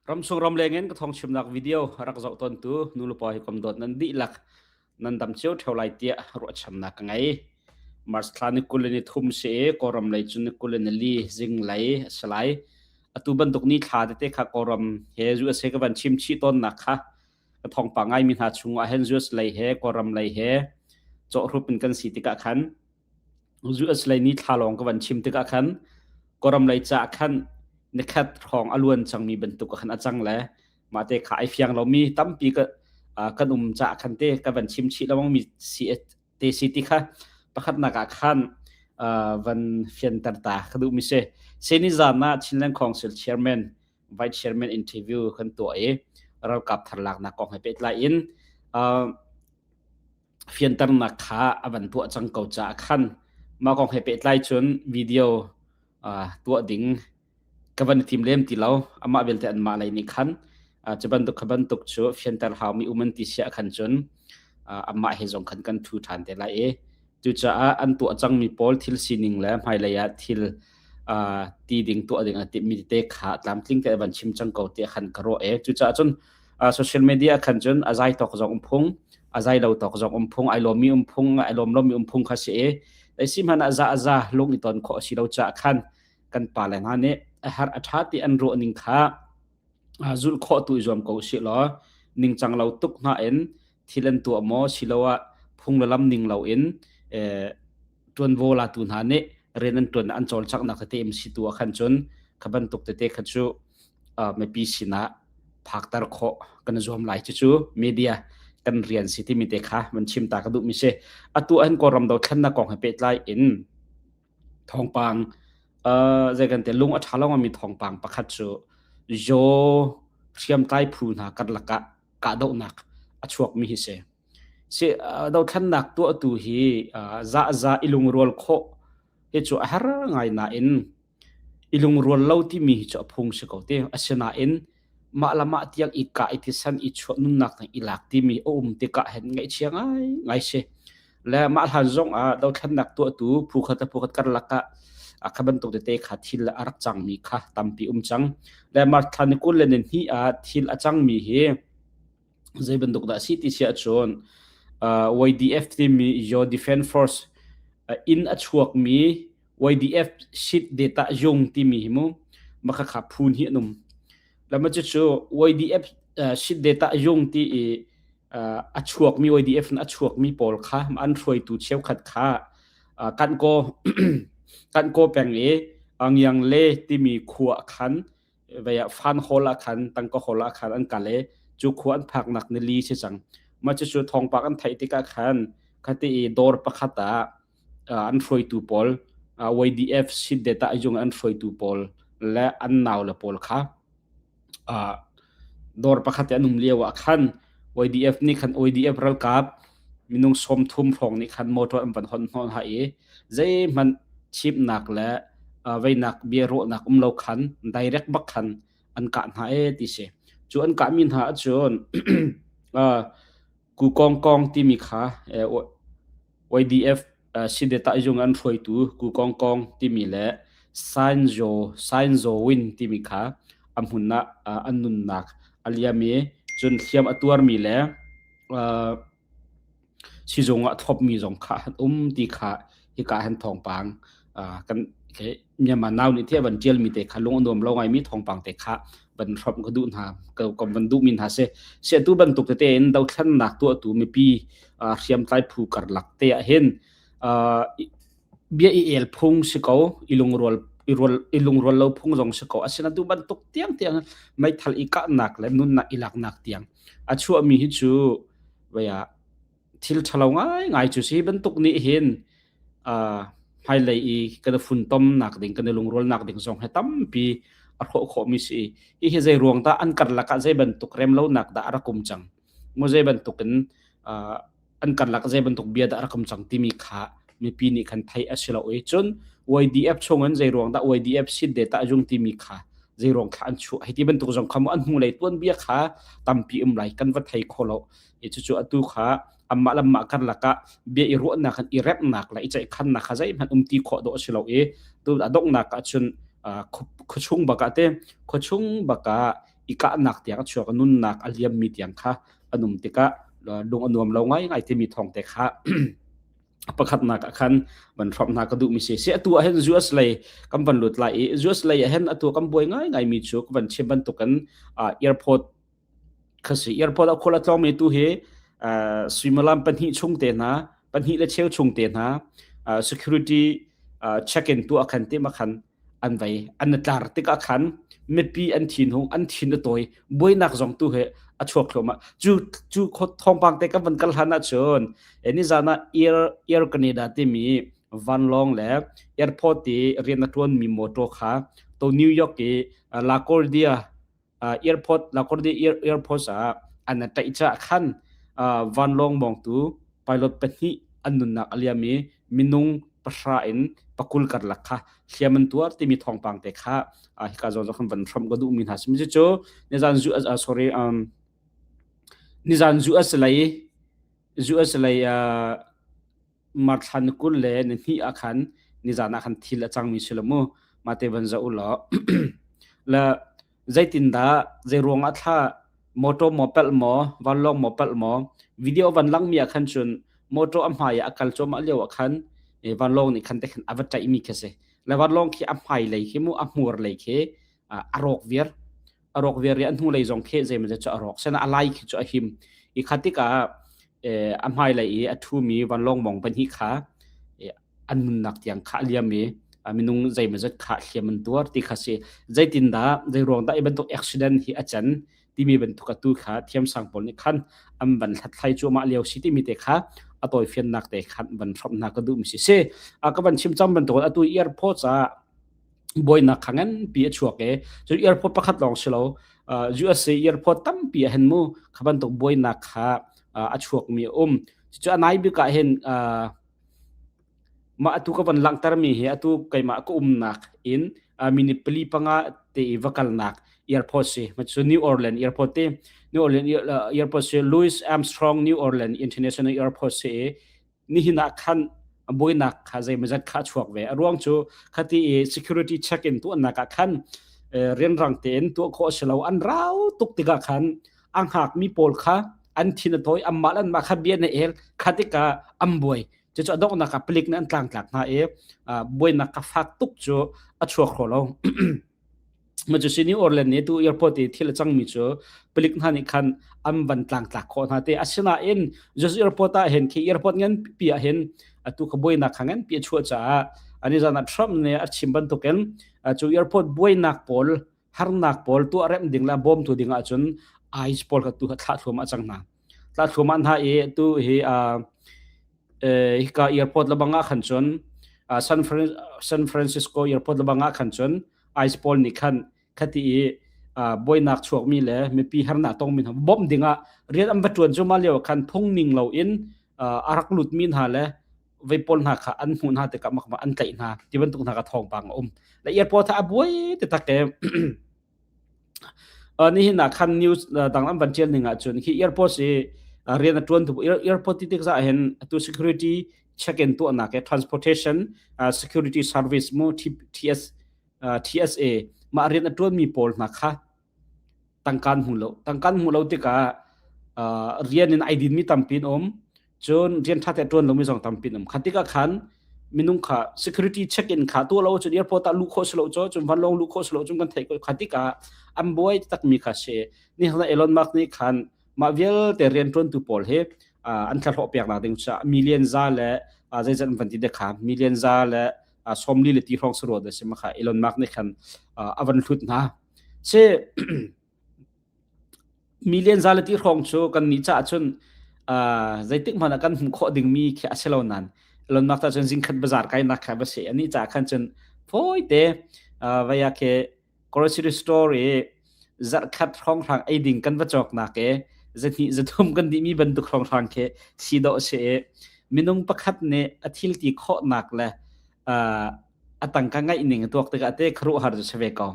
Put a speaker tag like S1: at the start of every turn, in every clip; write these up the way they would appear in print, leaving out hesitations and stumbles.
S1: Ramsung ramleng in ka thawng chimnak video rak zoh tawntu nulepa hi kom dawt nan dihlak nan dam cio theo lai tiah ruahchannak ka ngei. March thla ni 23 si i Kawlram lei cu ni 24 zing lei a si lai. Atu bantuk ni thla tete kha Kawlram he USA ka van chim chih tawnnak kha ka thawngpang ngaimi hna chung ah hin US lei he Kawlram lei he cawhhrup in kan si tikah khan US lei ni thla lawng ka van chim tikah khan Kawlram lei caah khan nikhat hrawng a luan cangmi bantuk khan a cang le mah te kha ai fiang lomi tampi ka kan um caah khan te ka van chim chih lengmang mi si te si ti kha pakhatnak ah khan van fianter ta ka duh mi si. Seni zan ah Chinland Council Chairman Vice Chairman interview kan tuah i ralkap thar laknak kong he pehtlai in fianternak kha a van tuah cang ko caah khan mah kong he pehtlai cun video tuah ding ka van i tim lem ti lo. Amah belte anmah lei nih khan cu bantuk kha bantuk cu fianter haumi um an ti siah khan cun amah he zong khan kan thu ṭhan te lai i cucaah an tuah cangmi pawl thil sining le hmailei ah thil ti ding tuah ding a timhmi tete kha tlamtling te van chim cang ko tiah khan ka ruah e. Cucaah cun social media khan cun a zai tawk zong um phung, a zai lo tawk zong um phung, ai lawmmi um phung, ai lawm lomi um phung kha si i dai si hmanh ah za a za lung i ton khawh a si lo caah khan kan pa le hna nih a har a ṭha ti an ruah ning kha zulh khawh tu i zuam ko usih law ningcang lo tuk hna in thil an tuah maw siloah phung le lam ning loin ṭuanvo latu hna nih rian an ṭuan an cawlcanghnak tete um si tu ah khan cun kha bantuk tete kha cu mipi sinah phakter khawh kan zuam lai. Cucu media kan rian si timi te kha van chim ta ka duhmi si. Atu ahhin Kawlram dothlennak kong he pehtlai in thawngpang zei kan ti, lung a ṭha lo mi thawngpang pakhat cu Yaw hriamtlai phu hna karlak ah kahdohnak a chuakmi hi si. Si dothlennak tuahtu hi zahza i lungrual khawh hi cu a har ngai nain i lungrual lo timi hi cu a phung si ko te. Asinain mah le mah tiang i kah i thisen i chuah nunnak tiang i lak timi a um tikah hin ngaihchia ngaingai si. Le mah hlan zong ah dothlennak tuahtu phu khat le phu khat karlak ah a kha bantuk tete kha thil a rak cangmi kha tampi um cang. Le March thla ni 22 ah thil a cangmi hi zei bantuk dah si ti si ahcun YDF timi Your Defense Force in a chuakmi YDF sit data yung timi hi mu makha kha phun hi an um. Lama cu cu YDF sit data yung ti i a chuakmi YDF in a chuakmi pawl kha an hruaitu cheukhat kha kan ko kan ko peng i Angyang le timi khua khan vei ah fan hall ah khan tangka hall ah khan an kal i cu khua an phaknak ni li si cang. Mah cucu thawngpang an theih tikah khan khati i dawr pakhat ah an hruaitu pawl YDF sit data yung an hruaitu pawl le an nau le pawl kha dawr pakhat i an um lio ah khan YDF nih khan YDF ralkap minung 30 hrawng nih khan motor an van hon hnawh hna i zeihmanh chimnak le veinak bia ruahnak um lo khan direct bak khan an kah hna e ti si. Cu an kahmi hna ahcun Ku Kong Kong timi kha YDF Sideta zung an hruaitu Ku Kong Kong timi le Sain Zaw Sain Zaw Win timi kha a hmun ah an nunnak a liam i cun hliam a tuarmi le Sizung ah thlopmi zong kha an um ti kha hika hin thawngpang kan Myanmar Now nih the van ṭialmi te kha lung a nuam lo ngaimi thawngpang te kha van hrawmh ka duh hna ka van duhmi hna si. Siatu bantuk tete in dothlennak tuahtu mipi hriamtlai phu karlak te ah hin bia i el phung si ko, i lungrual i rual i lungrual lo phung zong si ko. Asinain tu bantuk tiangtiang meithal i kahnak le nunnak i laknak tiang a chuahmi hi cu vei ah thil ṭhalo ngaingai cu si. Hi bantuk nih hin hmailei i kan i funtomnak ding, kan i lungrualnak ding zong hi tampi a hrawh khawhmi si. Hi hi zei ruang dah an karlak ah zei bantuk remlonak dah a rak um cang? Mu zei bantuk in an karlak zei bantuk bia dah a rak um cang timi kha mipi nih khan theih a si lo i cun YDF chungin zei ruang dah YDF sit data zung timi kha zei ruang thla an chuah hei ti bantuk zong kha mu an hnulei tuanbia kha tampi um lai kan va thei kho lo i cucu atu kha anmah le anmah karlak ah bia i ruahnak in i remnak le i ceihkhannak kha zeihmanh um ti khawh dawh a si lo i tu a donghnak ah cun khuachung bak ah te khuachung bak ah. i kahnak tiang a chuak nunnak a liammi tiang kha an um tikah lung a nuam lo ngaingai timi thawng te kha pakhatnak ah khan van hrawmh hna ka duhmi si si atu ah hin US lei kan van lut lai i US lei ah hin atu kan buai ngaingai mi cu ka van chim bantukin airport kha si airport ah khual a tlawngmi tu hi suimilam pahnih chung te hna pahnih le cheu chung te hna security check-in tuah khan te ma khan an vei an tlar tikah khan mipi an thin hung an thin a tawi buainak zong tu he a chuak thluahmah cu cu thawngpang te kan van kal hlan ah cun nizan ah Air Air Canada timi vanlawng le airport i rian a tuan mi motor kha to New York i LaGuardia airport LaGuardia airport ah an taih caah khan vanlawng mawngtu pilot pahnih an nunnak a liam i minung pahra in pakul karlak kha hliam an tuar timi thawngpang te kha hika zawn zong khan van hrawmh ka duhmi hna simi cu nizan zu sorry um, nizan US lei US lei Marthla ni 20 le ni hnih ah khan nizan ah khan thil a cangmi si lo mu mate van zoh u law le zeitindah zei ruang ah thla motor maw palh maw vanlawng maw palh maw video van langmi ah khan cun motor a hmai ah a kal cuahmah lio ah khan vanlawng nih khan te khan a va ṭaihmi khi si le vanlawng khi a hmai lei khi mu a hmur lei khi a rawk viar a rawk viar i a hnulei zong khi zeimawzat cu a rawk sena a lai khi cu a him i kha tikah a hmailei i a ṭhumi vanlawng mong pahnih kha an nunnak tiang kha a liam i minung zeimawzat kha hliam an tuar ti kha si zeitindah zei ruang dah i bantuk accident hi a can timi bantuk atu kha thiamsang pawl nih khan an van hlathlai cuahmah lio si timi te kha a tawifiannak te khan van hrawmh hna ka duh mi si si ka van chim cang bantuk atu airport ah buainak kha nganpi a chuak i cun airport pakhat lawng si lo USA airport tampi ah hin mu kha bantuk buainak kha a chuakmi a um cucu a nai bik ah hin mah atu ka van langhtermi hi atu keimah ka umnak in minute pali panga te i va kalnak airport si cu New Orleans airport te New Orleans airport si Louis Armstrong New Orleans International Airport si i nihin ah khan buainak kha zeimawzat kha a chuak ve a ruang cu khati i security check in tuahnak ah khan rianrang tein tuah khawh a si lo an rau tuk tikah khan a hngakmi pawl kha an thin a tawi anmah le anmah kha bia na el kha tikah an buai cucu a donghnak ah palik nih an tlangtlak hna i buainak kha fak tuk cu a chuak kho lo Cu si New Orleans nih tu airport i thil a cangmi cu palik hna nih khan an van tlangtlak khawh hna te. Asinain just airport ah hin khi airport nganpi ah hin atu kha buainak kha nganpi a chuah caah ani zan ah Trump nih a chim bantukin cu airport buainak pawl harnak pawl tuah remh ding le bawmtu ding ahcun ICE pawl kha tu thlah thluahmah cang hna. Thlah thluahmah hna i tu hi hika airport lebang ah khan cun San, San Francisco airport lebang ah khan cun ICE pawl nih khan khati i buainak chuakmi le mipi harnak tongmi hna bawmh dingah rian an va ṭuan cu mah lio ah khan phung ning loin a rak lutmi hna le vei pawl hna kha an hmuh hna tikah mak an tlaih hna ti bantuk hna kha thawngpang a um le airport a buai taktak e nihin ah khan news dang an van ṭial ning ahcun khi airport hi rian a ṭuan tu airport ti tik zah hin atu security check-in tuahnak he transportation security service mu TS TSA mah rian a ṭuanmi pawl hna kha tangka an hmu lo. Tangka an hmuh lo tikah rian in ai dinmi tampi an um. Cun rian ṭha te ṭuan lomi zong tampi an um. Kha tikah khan minung kha security check-in kha tuah lo cun airport ah luh khawh si lo cu cun vanlawng luh khawh si lo cun kan theih ko. Kha tikah an buai takmi kha si. Nihin Elon Musk nih khan mah vialte rian ṭuantu pawl hi an thlahlawh peknak ding caah million za le zeizat an van ti de kha million za le 40 le ti hrawng saruat a si ma kha Elon Musk nih khan a van hlut hna. Si million za le ti hrawng cu kan nih caah cun zeitik hmanh ah kan hmuh khawh dingmi khi a si lo nain Elon Musk cun zingkhat bazar kainak kha va si ani caah khan cun fawi te vaya ke grocery store i zarhkhat hrawnghrang ei ding kan va cawknak e zahnih zathum kan dihmi bantuk hrawnghrang khi si dawh si i minung pakhat nih a thil ti khawhnak le a tangka ngaih ning a tuak tikah te khuaruahhar cu si ve ko.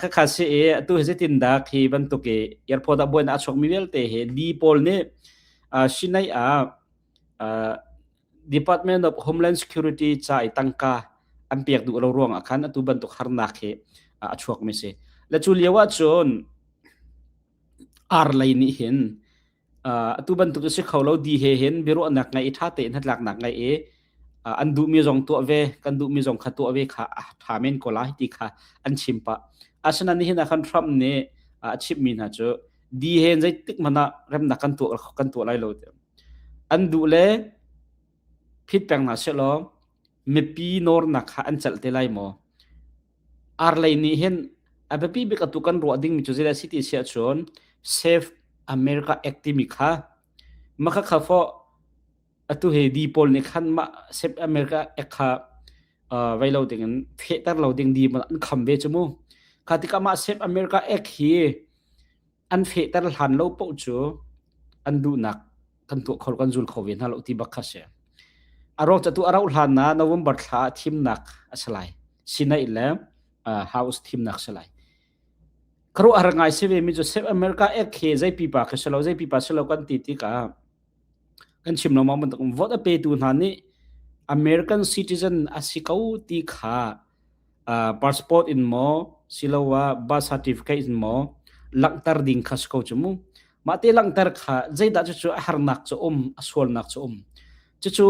S1: Khakha si i atu hi zeitin dah khi bantuk i airport ah buainak a chuakmi vialte hi di pawl nih Shinai ah Department of Homeland Security ca i tangka an pek duh lo ruangah khan atu bantuk harnak hi a chuakmi si. Le cu lio ah cun. Ar lei nih hin atu bantuk cu si kho lo di he hin biaruahnak ngei i ṭha tein hnatlaknak ngei i an duhmi zong tuah ve kan duhmi zong kha tuah ve kha a ṭha men ko lai ti kha an chim pah. Asinain nihin ah khan Trump nih a chimhmi hna cu di he zeitik hmanh ah remnak kan tuah kan tuah lai lo ti. An duh le phit peng hna sehlaw mipi nawrnak kha an celh te lai maw? Ar lei nih hin a biapi bik atu kan ruah dingmi cu zeidah a si ti si ahcun Save America Act timi kha mah kha kha fawh atu hi di pawl nih khan mah Save America Act kha uh, vei lo ding in fehter lo ding di an kham ve cu mu. Kha tikah mah Save America Act hi an fehter hlan lo paoh cu an duhnak kan tuah kho kan zul kho ve hna lo ti bak kha si. A rawk catu a rauh hlan na November thla ah thimnak a si lai. Senate le uh, House thimnak si lai. Kharu har ngai si ve mi cu Save America Act hi zei pipa khi si lo zei pipa si lo kan ti tikah kan chim lo ma bantuk vote a petu hna nih American citizen a si ko ti kha passport in maw siloah birth certificate in maw langhter ding kha si ko cu mu. Mah te langhter kha zeidah cucu a harnak cu um, a sualnak cu um. Cucu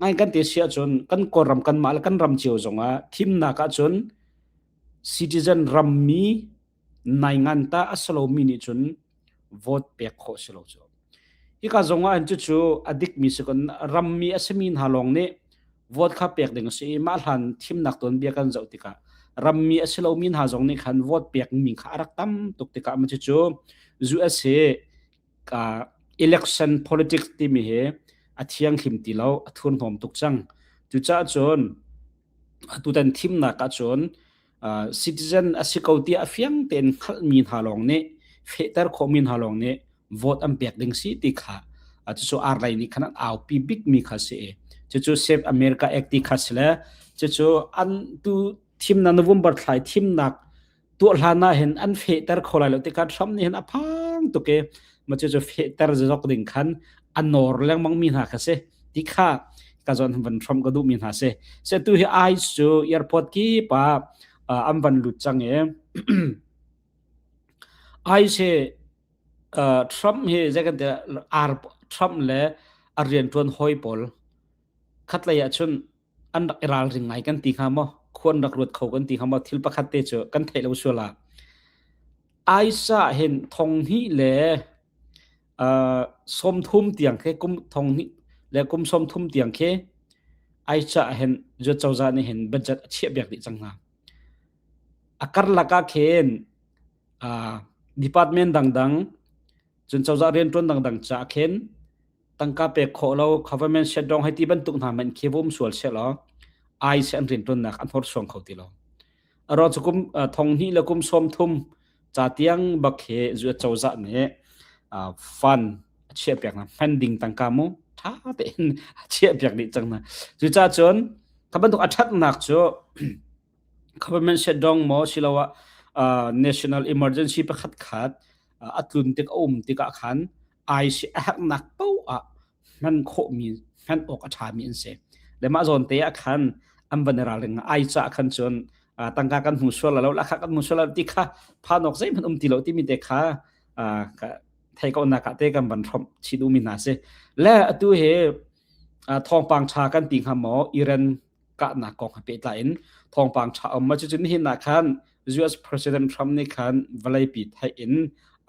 S1: ngai kan te si ahcun kan Kawlram kanmah le kan ram cio zongah thimnak ahcun citizen rammi naingan ta a si lomi nih cun vote pek khawh si lo cu. Hika zong ah hin cucu a dikmi si kon rammi a simi hna lawng nih vote kha pek ding a si i mah hlan thimnak tuanbia kan zoh tikah rammi a si lomi hna zong nih khan vote pekmi kha a rak tam tuk tikah ma cucu US hi ka election politics timi hi a thianghlim ti lo a thurhnawm tuk cang. Cucaah cun atutan thimnak ahcun citizen a si ko tiah a fiang tein hngalhmi hna lawng nih fehter khawhmi hna lawng nih vote an pek ding si ti kha cucu arlei nih khan an aupi bikmi kha si i cucu Save America Act ti kha si le cucu an tu thimnak November thlai thimnak tuah hlan ah hin an fehter kho lai lo tikah Trump nih hin a phang tuk i ma cucu fehter zok ding khan a nawr lengmang mi hna kha si ti kha ka zawn van hrom ka duhmi hna si se tu hi ICE cu airport ki pa an van lut cang i ICE Trump hi zei kan ti ar Trump le a riantuan hoi pawl khatlei ah cun an rak i ralring ngai kan ti hnga maw khuan rak ruat kho kan ti hnga maw thil pakhat te cu kan theih lo sual ah ICE ah hin thong hnih le 30 tiang khi kum thong hnih le kum 30 tiang khi ai caah hin zuat cozah nih hin budget a chiah piak dih cang hna. A karlak ah khin department dangdang cun cozah rianṭuan dangdang caah khin tangka pek khawh lo government shutdown hei ti bantuk hna hmanh khi vum sual sehlaw ai se an rianṭuannak an horsuang kho ti lo. Aro cu kum thong hnih le kum 30 ca tiang bak hi US cozah nih fund a chiah piak hna hman ding tangka mu ṭha tein a chiah piak dih cang hna cucaah cun kha bantuk a ṭhatnak cu government shutdown maw siloah national emergency pakhat khat a tlun tik a um tikah khan ai si a herhnak paoh ah hman khawhmi hman awk a ṭhami an si. Le mah zawn te ah khan an van i ralring ai cah khan cun tangka kan hmu sual lo lakha kan hmu sual lo ti kha phan awk zeihmanh um ti lo timi te kha thei ko nak ah te kan van hrawmh chih duhmi hna si. Le atu hi thawngpang ṭha kan ti hnga maw Iran kahnak kong he pehtlai in thawngpang ṭha um ma cucu nihin ah khan US President Trump nih khan vawleipi theih in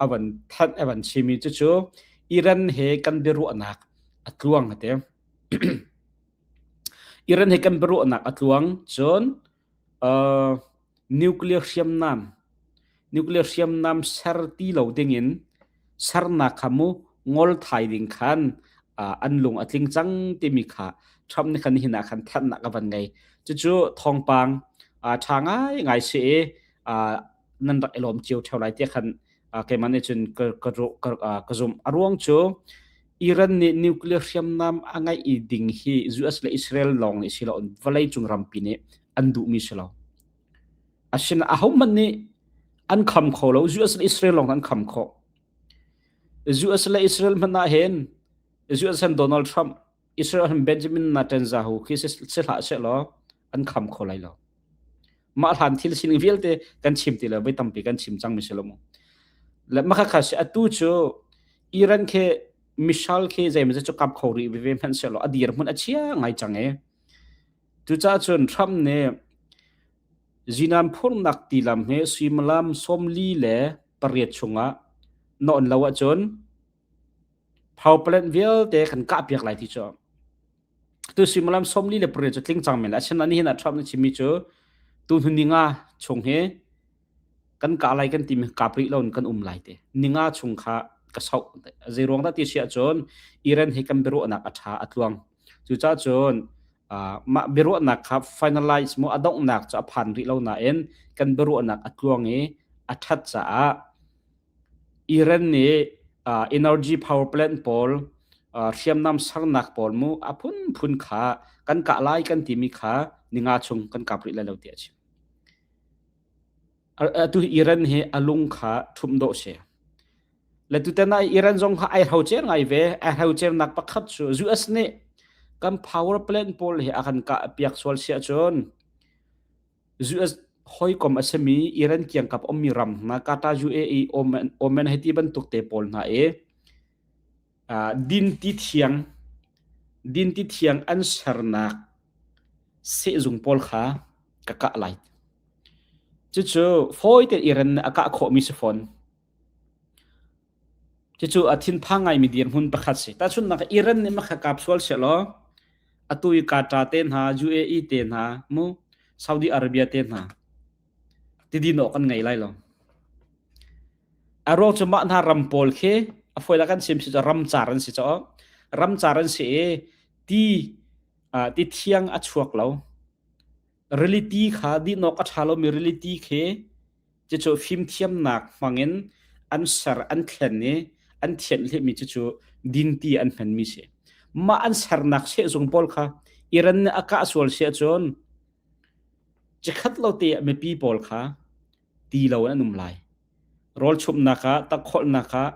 S1: a van thanh a van chimi cucu Iran he kan biaruahnak a tluang a ti. Iran he kan biaruahnak a tluang cun uh, nuclear hriamnam nuclear hriamnam ser ti lo dingin sernak kha mu ngol thai ding khan an lung a tling cang timi kha Trump nih khan nihin ah khan thanhnak a van ngei. Cucu thawngpang ṭha ngai ngai si i nan rak i lawm cio ṭheo lai tiah khan keimah nih cun ka zumh. A ruang cu Iran nih nuclear hriamnam a ngeih i ding hi US le Israel lawng nih si lo vawleicung rampi nih an duhmi si lo. Asinain ahohmanh nih an kham kho lo. US le Israel lawng an kham khawh. US le Israel hmanh ah hin US han Donald Trump, Israel han Benjamin Netanyahu khi si hlah sehlaw an kham kho lai lo. Mah hlan thil sining vialte kan chim ti lo, voi tampi kan chim cang mi si lo mu. Le mah kha si atu cu Iran khi missile khi zeimawzat cu kap kho rih veve hmanh sehlaw a dirhmun a chia ngai cang i cucaah cun Trump nih zinan phurnak tilam hi suimilam 48 chungah na on lo ahcun power plant vialte kan kahpiak lai ti cu tu suimilam 48 cu tling cang men lai. Asinain nihin ah Trump nih chimmi cu tu hnu ninga chung hi kan kah lai kan timi kap rih lo in kan um lai te. Ninga chung kha ka soh. Zei ruang dah ti si ahcun Iran he kan biaruahnak a ṭha a tluang. Cucaah cun mah biaruahnak kha finalize mu a donghnak cu a phan rih lo nain kan biaruahnak a tluang i a ṭhat caah Iran nih energy power plant pawl hriamnam sernak pawl mu a phunphun kha kan kah lai kan timi kha ninga chung kan kap rih lai lo tiah a chim. Atu Iran hi a lung kha ṭhumh dawh si. Le tutan ah Iran zong kha ai hrocer ngai ve. Ai hrocernak pakhat cu US nih kan power plant pawl hi a kan kah piak sual si ahcun US hawikom a simi Iran kiangkap ummi ram hna Qatar, UAE, Oman, Oman hei ti bantuk te pawl hna i dinti thiang dinti thiang an sernak sehzung pawl kha ka kah lai. Cucu fawi tein Iran nih a kah khawhmi si fawn. Cucu a thinphang ngaimi dirhmun pakhat si. Tahchunhnak ah Iran nih makha kap sual sehlaw atu i Qatar te hna, UAE te hna, mu Saudi Arabia te hna tidin awk kan ngei lai lo. A ruang cu mah hna ram pawl khi a fawi kan chim si cu ramcar an si caw. Ramcar an si i ti ti thiang a chuak lo. Rili ti kha dinawk a ṭha lomi rili ti khi cucu fimthiamnak hmangin an ser an thlen i an thianhhlihmi cucu dinti an hmanmi si. Mah an sernak sehzung pawl kha Iran nih a kah sual si ahcun cikhat lo te ah mipi pawl kha ti lo in an um lai. Rawl chumhnak ah, takholhnak ah,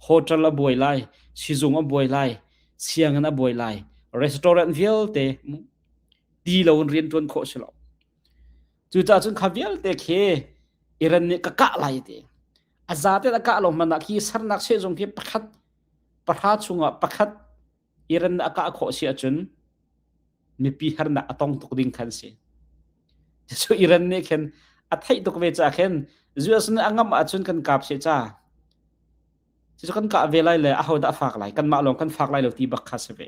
S1: hotel a buai lai, sizung a buai lai, sianginn a buai lai, restaurant vialte ti lo in rian ṭuan khawh si lo. Cucaah cun kha vialte khi Iran nih ka kah lai ti. A zate a kah lo hmanh ah khi sernak sehzung khi pakhat pahra chungah pakhat Iran nih a kah khawh si ahcun mipi harnak a tong tuk ding khan si. Cu Iran nih khin a theih tuk ve caah khin US nih a ngamh ahcun kan kap seh ca. Cucu kan kah ve lai le ahodah a fak lai kanmah lawng kan fak lai lo ti bak kha si ve.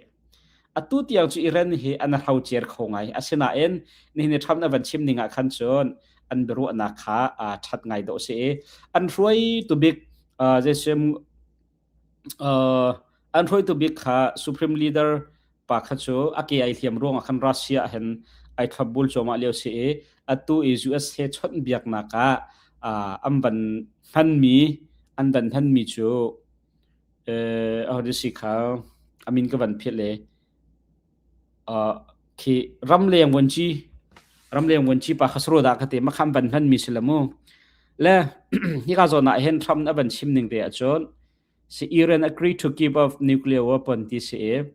S1: Atu tiang cu Iran hi an hrocer kho ngai. Asinain nihin i Trump na van chim ning ah khan cun an biaruahnak kha aa ṭhat ngai dawh si i an hruaitu bik zeisim an hruaitu bik kha Supreme Leader pa kha cu a ke ai hliam ruangah khan Russia hin ai thlopbul cuahmah lio si i atu i US he chawnhbiaknak ah an van hmanmi an van hmanmi cu ahodah si kha a min ka van philh i khi ramleng vuanci ramleng vuanci pa kha saro dah ka ti makham van hmanmi si la mu le hika zawn ah hin Trump a van chim ning te ahcun Si Iran agree to give up nuclear weapon ti si i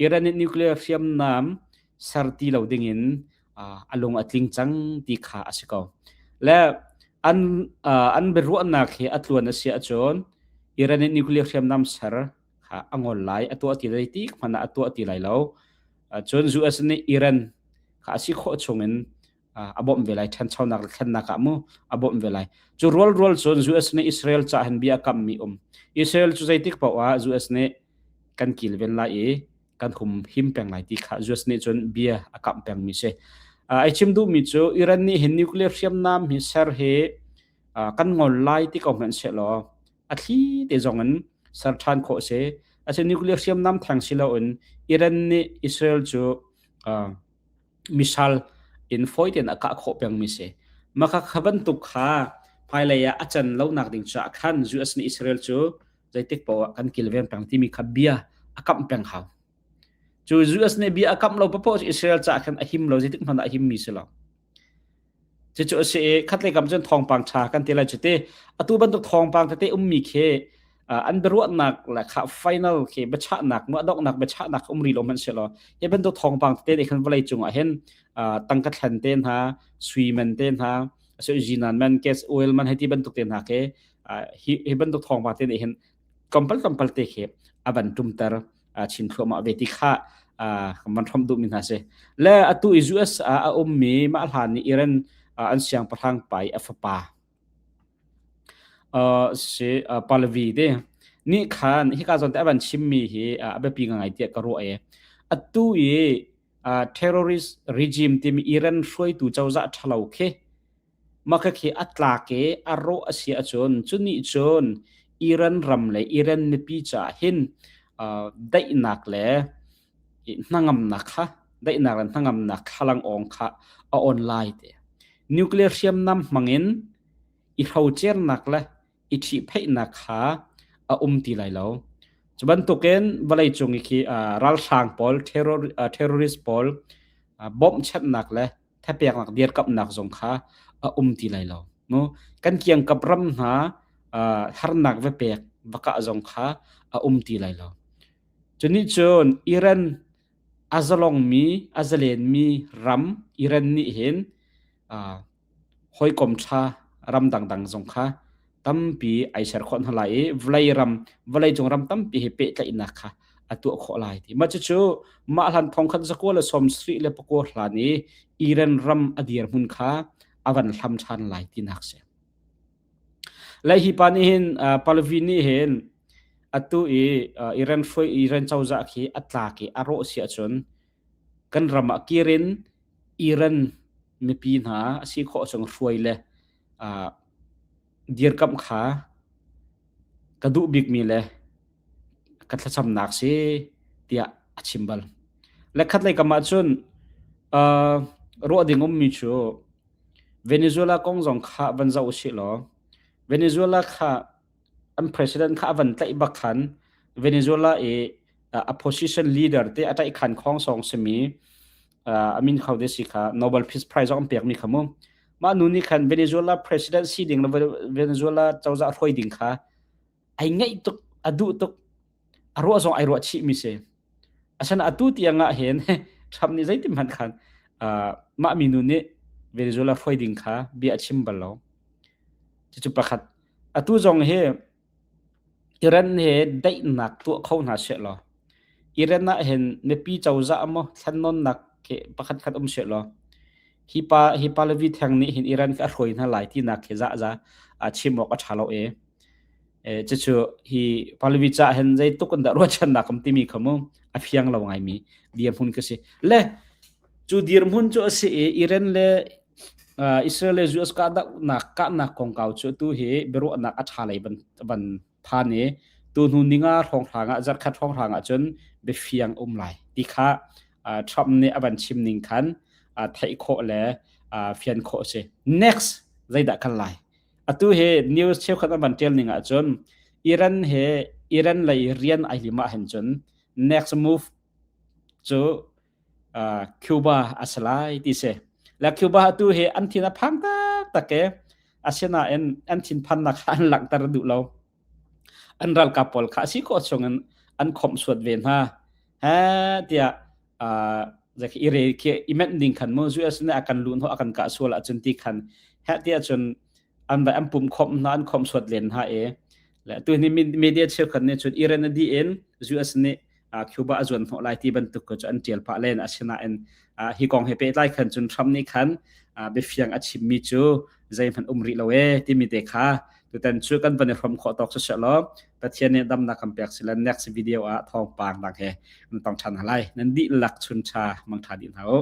S1: Iran nih nuclear hriamnam ser ti lo dingin a lung a tling cang ti kha a si ko. Le an an biaruahnak hi a tluan a si ahcun Iran nih nuclear hriamnam ser kha a ngol lai, a tuah ti lai ti hmanh ah a tuah ti lai lo. Cun US nih Iran kha a si khawh chungin a bawmh ve lai ṭhanchonak le thlennak ah mu a bawmh ve lai cu rual rual cun US nih Israel ca hin bia kam mi um Israel cu zeitik paoh ah US nih kan kilven lai i kan hum him peng lai ti kha US nih cun bia a kamh peng mi si ai chim duh mi cu Iran nih hin nuclear hriamnam hi ser hi kan ngol lai ti ko hmanh se law a thli te zong in ser ṭhan khawh si ase nuclear hriamnam thang si loin Iran nih Israel cu misal in fawi tein a kah khawh pengmi si. Maka kha bantuk kha hmailei ah a can lonak ding caah khan US nih Israel cu zeitik paoh ah kan kilven peng timi kha bia a kamh peng hau. Cu US nih bia a kamh lo paoh cu Israel caah khan a him lo zeitik hmanh ah a himmi si lo. Cucu a si i khatlei kam cun thawngpang ṭha kan ti lai cu ti. Atu bantuk thawngpang tete ummi khi an biaruahnak le kha final khi biachahnak mu a donghnak biachahnak um rih lo hmanh selaw hi bantuk thawngpang tete nih khan vawlei cungah hin tangka thlen te hna sui man te hna zinan man gas oil man hei ti bantuk te hna khi. Hi hi bantuk thawngpang te nih hin tlawmpal tlawmpal te khi a van ṭumter chin thluahmah ve ti kha kan van hrawmh duhmi hna si. Le atu i US ah a ummi mah hlan i Iran an siangpahrang pa i a fapa si Pahlavi te nih khan hika zawn te a van chimmi hi a biapi ngai tiah ka ruah i atu i terrorist regime timi Iran hruaitu cozah ṭhalo khi Mah khakhi a tlak i a rawh a si ahcun cu nih cun Iran ram le Iran mipi caah hin daihnak le hnangamnak kha daihnak le hnangamnak thlalang-awng kha a on lai ti. Nuclear hriamnam hmangin i hrocernak le i ṭhihpheihnak kha a um ti lai lo. Cu bantukin vawleicung i khi ralhrang pawl, terrorist pawl bawmhchanhnak le thapeknak dirkamhnak zong kha a um ti lai lo. Mu kan kiangkap ram hna harnak va pek va kah zong kha a um ti lai lo. Cunih cun Iran a zalongmi a zalenmi ram Iran nih hin hawikom ṭha ram dangdang zong kha tampi ai ser khawh hna lai i vawlei ram vawleicung ram tampi he pehtlaihnak kha a tuah khawh lai ti. Mah cucu mah hlan thongkhat zakua le 79 hlan i Iran ram a dirhmun kha a van hlam ṭhan lai tinak si. Le hi pa nih hin Pahlavi nih hin atu i Iran hruai Iran cozah khi a tlak i a rawh si ahcun kan ram ah kir in Iran mipi hna a si khawh chung hruai le dirkamh kha ka duh bikmi le ka thlacamnak si tiah a chim bal. Le khatlei kam ah cun ruah ding ummi cu Venezuela kong zong kha van zoh usih law Venezuela kha an president kha a van tlaih bak khan Venezuela i opposition leader te a tlaih khan khong song simi a min kho de si kha Nobel Peace Prize zong an pekmi kha mu. Mah nu nih khan Venezuela president si ding le Venezuela cozah hruai ding kha ai ngaih tuk, a duh tuk, a ruah zong ai ruah chih mi si. Asana atu tiang ah hin Trump nih zeitin hmanh khan mah minu nih Venezuela hruai ding kha bia a chim bal lo. Cucu pakhat. Atu zong hi Iran he daihnak tuah kho hna seh law Iran ah hin mipi cozah maw thlennawnnak khi pakhat khat um seh law hi pa hi Pahlavi theng nih hin Iran khi a hruai hna lai tinak khi za za a chim awk a ṭha lo e. E cucu hi Pahlavi ca hin zeitluk in dah ruahchannak um timi kha mu a fiang lo ngaimi dirhmun ka si. Le cu dirhmun cu a si i Iran le Israel le US kahdohnak kahnak kongkau cu atu hi biaruahnak a ṭha lei van phan i tu hnu ninga hrawnghrang ah zarkhat hrawnghrang ah cun biafiang um lai ti kha Trump nih a van chim ning khan theih khawh le fian khawh a si. Next zeidah kan lai? Atu hi news cheukhat an van ṭial ning ahcun Iran he Iran lei rian ai lim ah hin cun next move cu Cuba a si lai ti si. Le Cuba tu hi an thin a phang taktak e. Asinain an thinphannak kha an langhter duh lo. An ralkap pawl kha a si khawh chungin an khawmhsuat ve hna. He tiah uh, i re khi i menh ding khan mu US nih a kan luh a kan kah sual ahcun ti khan he tiah cun an vai an pum khawmh hna an khawmhsuat len hna e le tu ni media cheukhat nih cun Iran a dih in US nih Cuba a zuan hnawh lai ti bantuk cu an ṭial pah len asinain hi kong he pehtlai khan cun Trump nih khan biafiang a chimmi cu zeihmanh um rih lo e timi te kha tutan cu kan van i hrom khawh tawk si law Pathian nih damnak kan pek sila next video ah thawngpang dang he kan tong ṭhan hna lai nan dihlak chun ṭha mangṭha dih hna u.